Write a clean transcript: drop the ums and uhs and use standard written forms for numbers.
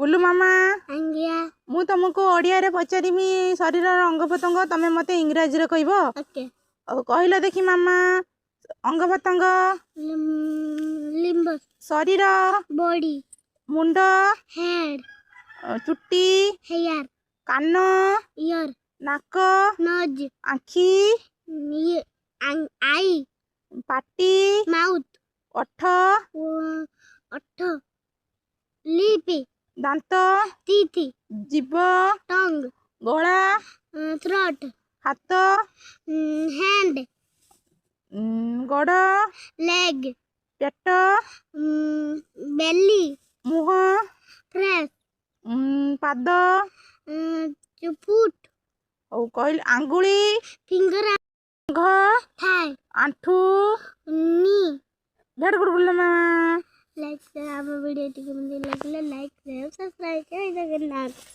ବୁଲୁ ମାମା। ଆଜ୍ଞା। ମୁଁ ତମକୁ ଓଡ଼ିଆରେ ପଚାରିମି ଶରୀରର ଅଙ୍ଗ ପ୍ରତ୍ୟଙ୍ଗ, ତମେ ମୋତେ ଇଂରାଜୀରେ କହିବ। ଓକେ। ଆଉ କହିଲ ଦେଖି ମାମା, ଅଙ୍ଗ ପ୍ରତ୍ୟଙ୍ଗ। ଲିମ୍ବସ୍। ଶରୀର। ବଡି। ମୁଣ୍ଡ। ହେଡ୍। ଚୁଟି। ହେୟାର। କାନ। ଇୟର। ନାକ। ନୋଜ୍। ଆଖି। I. ପାଟି। ମାଉଥ୍। ଓଠ। ଓଠ, ଲିପ୍। ଦାନ୍ତ। ଟିଥ୍। ଜିଭ। ଟଙ୍ଗ। ଗଳା। ଥ୍ରୋଟ୍। ହାତ। ହ୍ୟାଣ୍ଡ। ଗୋଡ଼। ଲେଗ୍। ପେଟ। ବେଲି। ମୁହଁ। ଫେସ୍। ପାଦ। ଫୁଟ୍। ହଉ, କହିଲି ଆଙ୍ଗୁଳି। ଫିଙ୍ଗର। ଘ ଥାଇ। ଆଣ୍ଠୁ। ନି। ଭେରି ଗୁଡ୍ ବୁଲୁ ମାମା। ଲାଇକ୍, ଆମ ଭିଡ଼ିଓଟି କେମିତି ଲାଗିଲା, ଲାଇକ୍, ସେୟାର, ସବସ୍କ୍ରାଇବ୍। ଜୟ ଜଗନ୍ନାଥ।